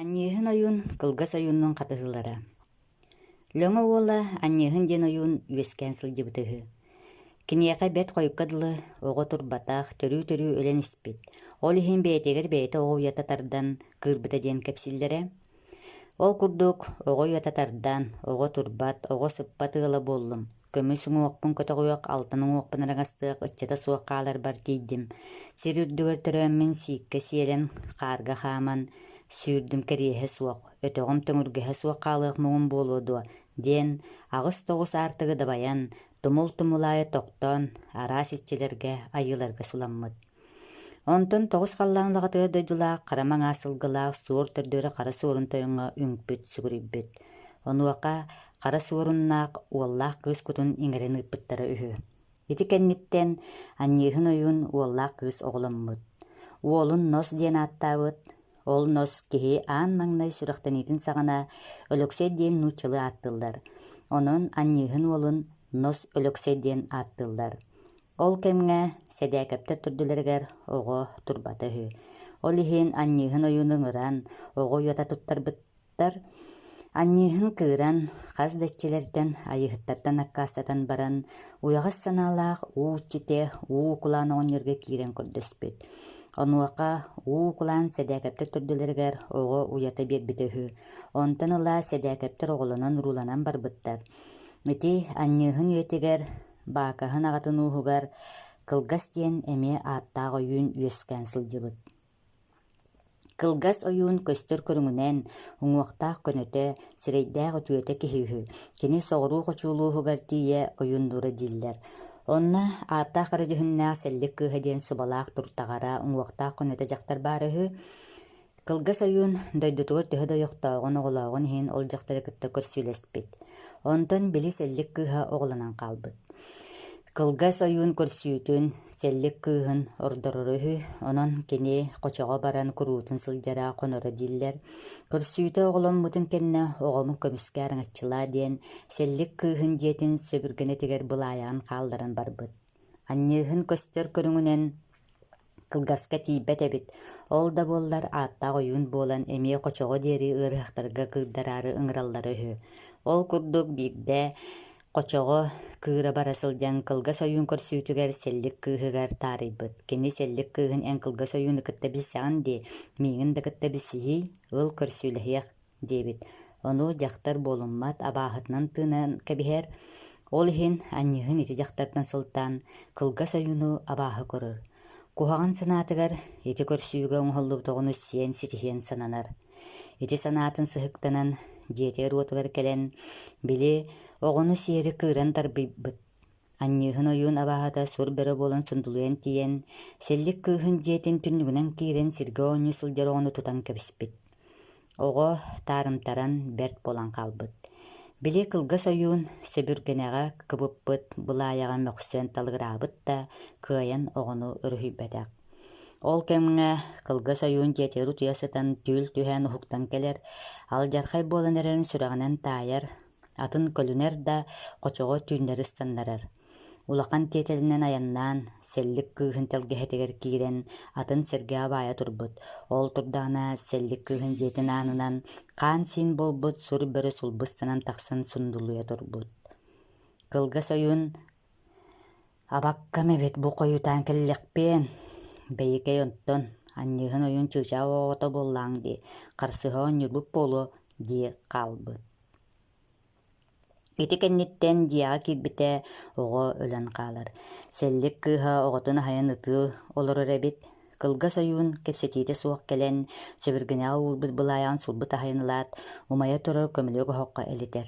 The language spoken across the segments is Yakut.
Анньыыһын ойуун кылгас ойууннуун хатыһыылара. Лөҥө уола Анньыыһын диэн ойуун үөскээн сылдьыбыта үһү. Киниэхэ бэрт хойукка дылы оҕо турбатах, төрүү-төрүү өлөн испит. Ол иһин бэйэтигэр бэйэтэ оҕо уйата тардан кыырбыта диэн кэпсииллэрэ. Ол курдук оҕо уйата тардан, оҕо турбат, оҕо сыппат ыала буоллум. Көмүс уҥуохпун көтөҕүөх, алтан уҥуохпун араҥастыах ыччата суох хааларбар тиийдим. Сир үрдүгэр төрөөммүн сииккэ сиэлэн, хаарга хааман, сүүрдүм кэриэһэ суох, өтөҕүм төҥүргэһэ суох хаалыах муҥум буолуо дуо диэн аҕыс-тоҕус аартыгы дабайан, тумул-тумул аайы тохтоон, араас иччилэргэ, айыыларга суламмыт. Онтон тоҕус халлаан улаҕатыгар дойдулаах хара маҥаас сылгылаах суор төрдүөрэ хара суорун тойоҥҥо үҥпүт, сүгүрүйбүт. Онуоха хара суоруннаах уоллаах кыыс кутун иҥэрэн ыыппыттара үһү. Ити кэнниттэн Анньыыһын ойуун уоллаах кыыс оҕоломмут. Уолун Нос диэн ааттаабыт. Ол Нос киһи аан маҥнай сүрэхтэниитин саҕана Өлөксөй диэн нууччалыы ааттыыллар. Онон Анньыыһын уолун Нос Өлөксөй диэн ааттыыллар. Ол кэмҥэ Сэдээкэптэр төрдүлэригэр оҕо турбата үһү. Ол иһин Анньыыһын ойууну ыҥыран, оҕо уйата туттарбыттар. Анньыыһын кыыран, хас да иччилэртэн, айыыһыттартан аккаастатан баран, уйаҕас санаалаах уу иччитэ Уу Кулаан оҕонньорго киирэн көрдөспүт. Онуоха Уу Кулаан Сэдээкэптэр төрдүлэригэр оҕо уйата биэрбитэ үһү. Онтон ыла Сэдээкэптэр оҕолонон-урууланан барбыттар. Ити Анньыыһын үйэтигэр Баакаһын аҕатын ууһугар Кылгас диэн эмиэ ааттаах ойуун үөскээн сылдьыбыт. Кылгас ойуун көстөр көрүҥүнэн, уҥуохтаах көнөтө, сирэйдээх үтүөтэ киһи үһү. Кини соҕуруу хочуулууһугар тиийэ ойууннуура дииллэр. Онно ааттаах эрэ дьүһүннээх сэллик кыыһа диэн субалаах туртаҕара, уҥуохтаах көнөтө дьахтар баара үһү. Кылгас ойуун дойдутугар төһө да ойохтооҕун, оҕолооҕун иһин ол дьахтары кытта көрсүүлэспит. Онтон били сэллик кыыһа оҕолонон хаалбыт. Кылгас ойуун көрсүүтүн, сэллик кыыһын ордороро үһү, онон кини хочоҕо баран куруутун сылдьара, хоноро дииллэр. Көрсүүтэ оҕоломмутун кэннэ оҕому көмүскэ араҥаччылаа диэн сэллик кыыһын дьиэтин сөбүргэнэтигэр былаайаҕын хаалларан барбыт. Анньыыһын көстөр көрүҥүнэн Кылгаска тиийбэт эбит, ол да буоллар ааттаах ойуун буолан эмиэ хочоҕо диэри ыарыһахтарга кыырдараары ыҥыраллара үһү. Ол курдук биирдэ хочоҕо кыыра бара сылдьан кылгас ойуун көрсүүтүгэр сэллик кыыһыгар таарыйбыт. Кини сэллик кыыһын эн кылгас ойууну кытта билсэҕин дии, миигин да кытта билсиһиий, ыл көрсүүлэһиэх диэбит. Ону дьахтар буолуммат, абааһытынан тыынан кэбиһэр. Ол иһин анньыһын ити дьахтартан сылтаан кылгас ойууну абааһы көрөр. Куһаҕан санаатыгар ити көрсүүгэ оҥоһуллубут оҕону сиэн ситиһиэн сананар. Ити санаатын сыһыктанан дьиэтигэр-уотугар кэлэн, били оҕону сиэри кыыран тарбыйбыт Анньыыһын ойуун абааһыта сур бөрө буолан сундулуйан тиийэн, сэллик кыыһын дьиэтин түннүгүнэн киирэн сиргэ оонньуу сылдьар оҕону тутан кэбиспит. Оҕо таарымтаран бэрт буолан хаалбыт. Били кылгас ойуун сөбүргэнэҕэ кыбыппыт былаайаҕа мөхсөн талыгыраабыт да, кыайан оҕону өрүһүйбэтэх. Ол кэмҥэ кылгас ойуун дьиэтигэр утуйа сытан түүл түһээн уһуктан кэлэр, алдьархай буолан эрэрин сүрэҕинэн таайар, атын көлүнэр да хочоҕо түүннэри ыстаннарар. Улахан тиэтэлинэн айаннаан, сэллик кыыһын тэлгэһэтигэр киирэн, атын сиргэ абаайа турбут. Ол турдаҕына сэллик кыыһын дьиэтин аанынан хаан-сиин буолбут сур бөрө сулбу ыстанан тахсан сундулуйа турбут. Кылгас ойуун «Абаккам эбит бу хойутаан кэллэхпиэн, бэйикэй онтон, анньыыһын ойуун чыычаах оҕото буоллаҕыҥ дии, харсыһа оонньуурбут буолуо» дии хаалбыт. Ити кэнниттэн дьиэҕэ киирбитэ оҕо өлөн хаалар. Сэллик кыыһа оҕотун аһайан ытыы олорор эбит. Кылгас ойуун кэпсэтиитэ суох кэлэн, сөбүргэнэҕэ уурбут былаайаҕын сулбу таһыйан ылаат, умайа турар көмүлүөк оһоххо элитэр.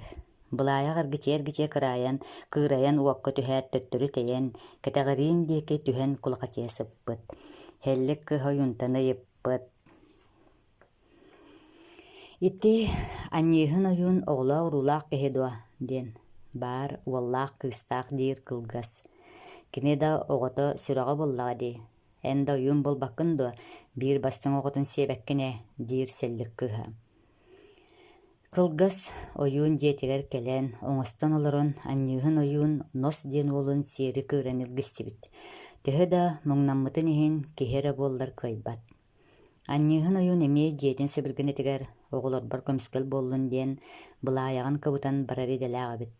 Былаайах эргичийэ-эргичийэ кыраайан, кыырайан уокка түһээт төттөрү тэйэн, кэтэҕириин диэки түһэн кулахачыйа сыппыт. Һэллик кыыһа ойуунтан ыйыппыт: «Ити анньыыһын ойуун оҕолоох-уруулаах киһи дуо?» диэн, баар уоллаах-кыыстаах диир кылгас. Кини да оҕото сүрэҕэ буоллаҕа дии, эн да ойуун буолбаккын дуо, биир бастыҥ оҕотун сиэбэккин ээ, диир сэллик кыыһа. Кылгас ойуун дьиэтигэр кэлэн, оҥостон олорон анньыыһын ойуун Нос диэн уолун сиэри кыыран илгистибит. Төһө да муҥнаммытын иһин киһи эрэ буоллар кыайбат. Анньыыһын ойуун эмиэ дьиэтин сэбиргэнэтигэр оҕолорбор көмүскэл буоллун диэн былаайаҕын кыбытан барар идэлээх эбит.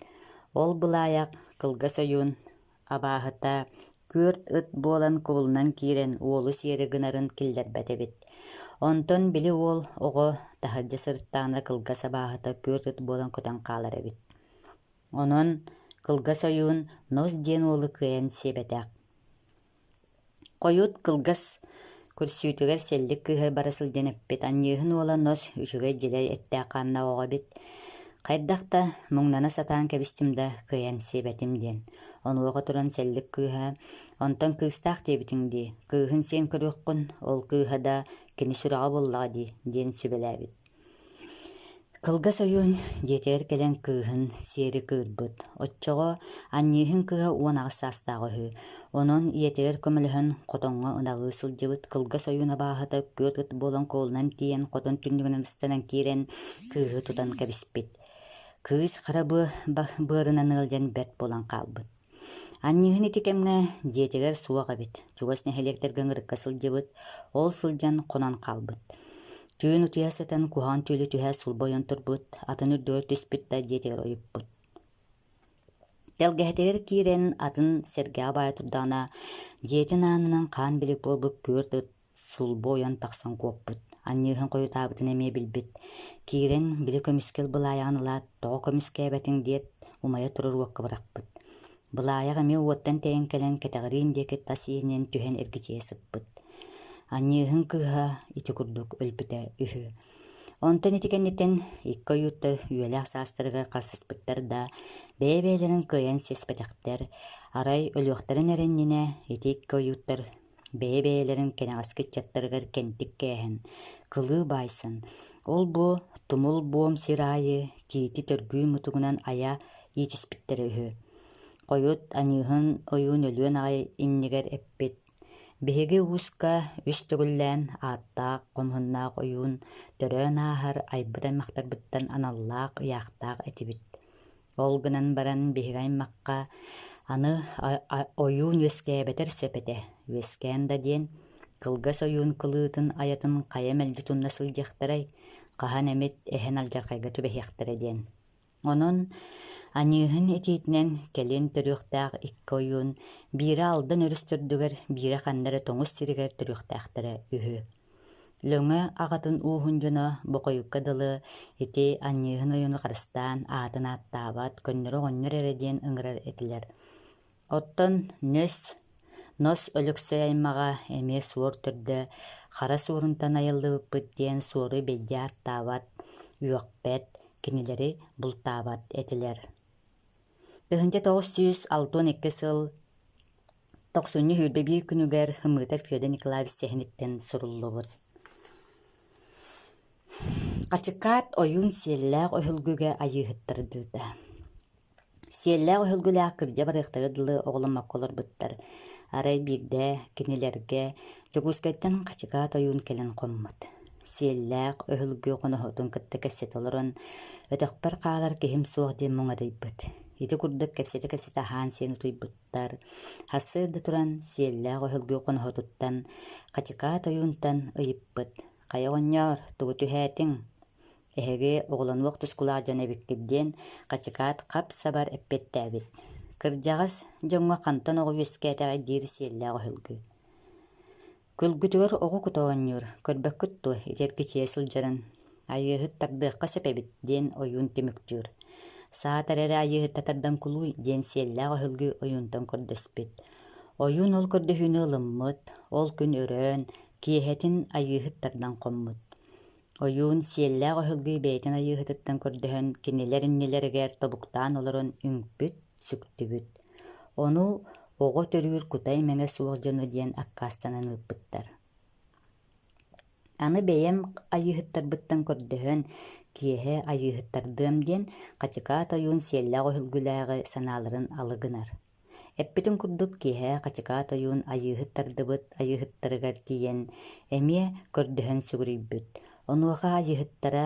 Ол былаайах кылгас ойуун абааһыта күөрт ыт буолан кубулунан киирэн уолу сиэри гынарын киллэрбэт эбит. Онтон били уол оҕо таһырдьа сырыттаҕына кылгас абааһыта күөрт ыт буолан көтөн хаалар эбит. Онон кылгас ойуун Нос диэн уолу кыайан сиэбэтэх. Хойут кылгас көрсүүтүгэр сэллик кыыһа бара сылдьан эппит Анньыыһын уола Нос үчүгэй дьилэй эттээх-хааннаах оҕо эбит, хайдах да муҥнана сатаан кэбистим да кыайан сиэбэтим диэн. Онуоха туран сэллик кыыһа «Онтон кыыстаах диэбитиҥ дии, кыыһын сиэн көрүөххүн, ол кыыһа да кини сүрэҕэ буоллаҕа дии» диэн сүбэлээбит. Кылгас ойуун дьиэтигэр кэлэн кыыһын сиэри кыырбыт. Оччоҕо Анньыыһын кыыһа 18 саастаах үһү. Онон ийэтигэр көмөлөһөн хотоҥҥо ынаҕыы сылдьыбыт кылгас ойуун абааһыта күөт ыт буолан куолунан тиийэн хотон түннүгүнэн ыстанан киирэн кыыһы тутан кэбиспит. Кыыс хара быарынан ыалдьан бэрт буолан хаалбыт. Анньыыһын ити кэмҥэ дьиэтигэр суох эбит, чугас нэһилиэктэргэ ыҥырыкка сылдьыбыт, ол сылдьан хонон хаалбыт. Түүн утуйа сытан куһаҕан түүлү түһэ сулба ойон турбут, атын үрдүгэр түспүт да дьиэтигэр ойуппут. Тэлгэһэтигэр киирэн атын сэргэҕэ баайа турдаҕына, дьиэтин аанынан хаан билик буолбут күөрт ыт Сулбу ойон тахсан куоппут, анньыыһын хойутаабытын эмиэ билбит, киирэн били көмүскэл былаайаҕын ылаат, тоҕо көмүскээбэтиҥ диэт, умайа турар уокка бырахпыт. Былаайах эмиэ уоттан тэйэн кэлэн кэтэҕириин диэки тас иэнинэн түһэн эргичийэ сыппыт. Анньыыһын кыыһа ити курдук өлбүтэ үһү. Онтон ити кэнниттэн икки ойууттар үйэлээх саастарыгар харсыспыттар да, бэйэ-бэйэлэрин кыайан сиэспэтэхтэр, арай өлүөхтэрин эрэ иннинэ ити икки ойууттар бэйэ-бэйэлэрин кэнэҕэски ыччаттарыгар кэнтик кээһэн, кылыы баайсан, ол-бу тумул буом сир аайы тиити төргүү мутугунан айа иитиспиттэрэ үһү. Хойут Аньыыһын ойуун өлүөн аҕай иннигэр эппит: «Биһиги ууска үс төгүллээн ааттаах, хомуһуннаах ойуун төрөөн ааһар айбыт аймахтарбыттан аналлаах ыйаахтаах этибит. Ол гынан баран биһиги аймахха аны ойуун үөскээбэтэр сөп этэ, үөскээн да диэн, кылгас ойуун кылыытын айатын хайа мэлдьи тумна сылдьыахтарай, хаһан эмит эһэн алдьархайга түбэһиэхтэрэ диэн. Онон Аньыыһын этиитинэн кэлин төрүөхтээх икки ойуун биирэ Алдан өрүс төрдүгэр, биирэ ханна эрэ тоҥус сиригэр төрүөхтээхтэрэ үһү. Лөҥө аҕатын ууһун дьоно бокойукка дылы ити Анньыыһын ойууну харыстаан аатын ааттаабат, көннөрү оҕонньор эрэ диэн ыҥырар этилэр. Оттон Нөс, Нос Өлөксөй аймаҕа эмиэ суор төрдө хара суорунтан айыллыбыппыт диэн суору бэйдиэ ааттаабат, үөхпэт, кинилэри бултаабат этилэр. 1962 сыл Тохсунньу 21 күнүгэр Ымыытап Федор Николаевич сэһэниттэн суруллубут. Хачыкаат ойуун сиэллээх өһүлгүгэ айыыһыттардыыта. Сиэллээх өһүлгүлээх кырдьа барыахтарыгар дылы оҕоломмокко олорбуттар. Арай биирдэ кинилэргэ Дьокуускайтан Хачыкаат ойуун кэлэн хоммут. Сиэллээх өһүлгү хоноһотун кытта кэпсэтэ олорон, өтөхпөр хаалар киһим суох диэн муҥатыйбыт. Ити курдук кэпсэтэ-кэпсэтэ аһаан-сиэн утуйбут Сарсыарда туран сиэллээх өһүлгү хоноһотуттан Хачыкаат ойуунтан ыйыппыт: «Хайа оҕонньоор, тугу түһээтиҥ? Эһиги оҕолонуох тускулаах дьон эбиккит» диэн Хачыкаат хап-сабар эппиэттээбит. Кырдьаҕас дьоҥҥо хантан оҕо үөскээтэҕэй диир сиэллээх өһүлгү. Күлгүтүгэр оҕо кута оонньуур, көрбөккүт дуо, ити эргичийэ сылдьарын? Айыыһыт тардыахха сөп эбит, диэн ойуун түмүктүүр. Саатар эрэ айыыһытта тардан кулууй, диэн сиэллээх өһүлгү ойуунтан көрдөспүт. Ойуун ол көрдөһүүнү ылыммыт, ол күн өрөөн, киэһэтин айыыһыт тардан хоммут. Ойуун сиэллээх өһүлгү бэйэтин айыыһытыттан көрдөһөн кинилэр иннилэригэр тобуктаан олорон үҥпүт, сүктүбүт. Ону оҕо төрүүр кутай мэҥэ суох дьоно диэн аккаастанан ыыппыттар. Аны бэйэм айыыһыттарбыттан көрдөһөн, киэһэ айыыһыттардыам диэн Хачыкаат ойуун сиэллээх өһүлгүлээҕи санааларын алы гынар. Эппитин курдук киэһэ Хачыкаат ойуун айыыһыт тардыбыт айыыһыттарыгар тиийэн эмиэ көрдөһөн сүгүрүйбүт. Онуоха айыыһыттара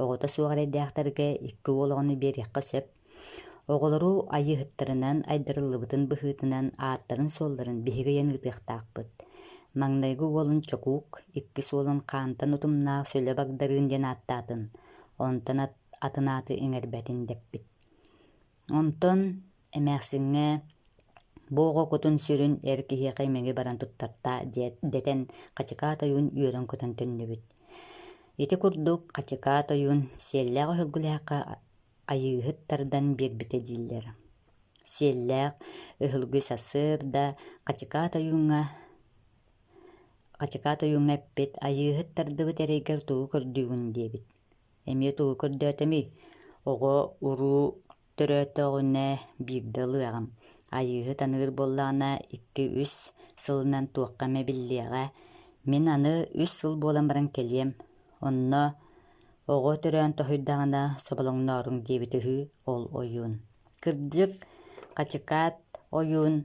оҕото суох эрэйдээхтэргэ икки уол оҕону биэриэххэ сөп Оҕолору айыыһыттарынан айдарыллыбытын быһыытынан ааттарын-суолларын биһиги ыйан ыытыахтаахпыт. Маҥнайгы уолун Чокуук, иккис уолун Хаантан утумнаах Сүлэ Багдарыын диэн ааттаатын, онтон атын ааты иҥэрбэтин дэппит. Онтон эмээхсиҥҥэ бу оҕо кутун-сүрүн эр киһиэхэ имэҥи баран туттартаа дэтэн Хачыкаат ойуун үөрэн-көтөн төннүбүт. Ити курдук Хачыкаат ойуун сиэллээх өһүргүлээххэ айыыһыт тардан биэрбитэ дииллэр. Сиэллээх өһүлгү сарсыарда Хачыкаат ойууҥҥа Хачыкаат ойууҥҥа эппит «Айыыһыт тардыбыт эрэйгэр тугу көрдүүгүн?» диэбит. Эмиэ тугу көрдөөтөмүй? Оҕо уруу төрөөтөҕүнэ биирдэ ылыаҕым. Айыыһыт аныыр буоллаҕына 2-3 сылынан туохха эмэ биллиэҕэ. Мин аны үс сыл буолан баран кэлиэм. Онно оҕо төрөөн тоһуйдаҕына соболоҥнооруҥ диэбитэ үһү ол ойуун. Кырдьык, Хачыкаат ойуун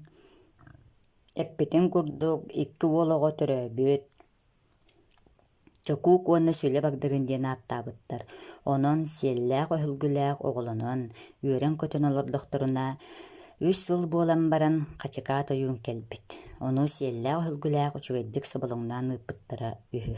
эппитин курдук икки уол оҕо төрөөбүт. Чокуук уонна Сүлэ Багдарыын диэн ааттаабыттар. Онон сиэллээх өһүлгүлээх оҕолонон, үөрэн-көтөн олордохторуна, үс сыл буолан баран Хачыкаат ойуун кэлбит. Ону сиэллээх өһүлгүлээх үчүгэйдик соболоҥноон ыыппыттара үһү.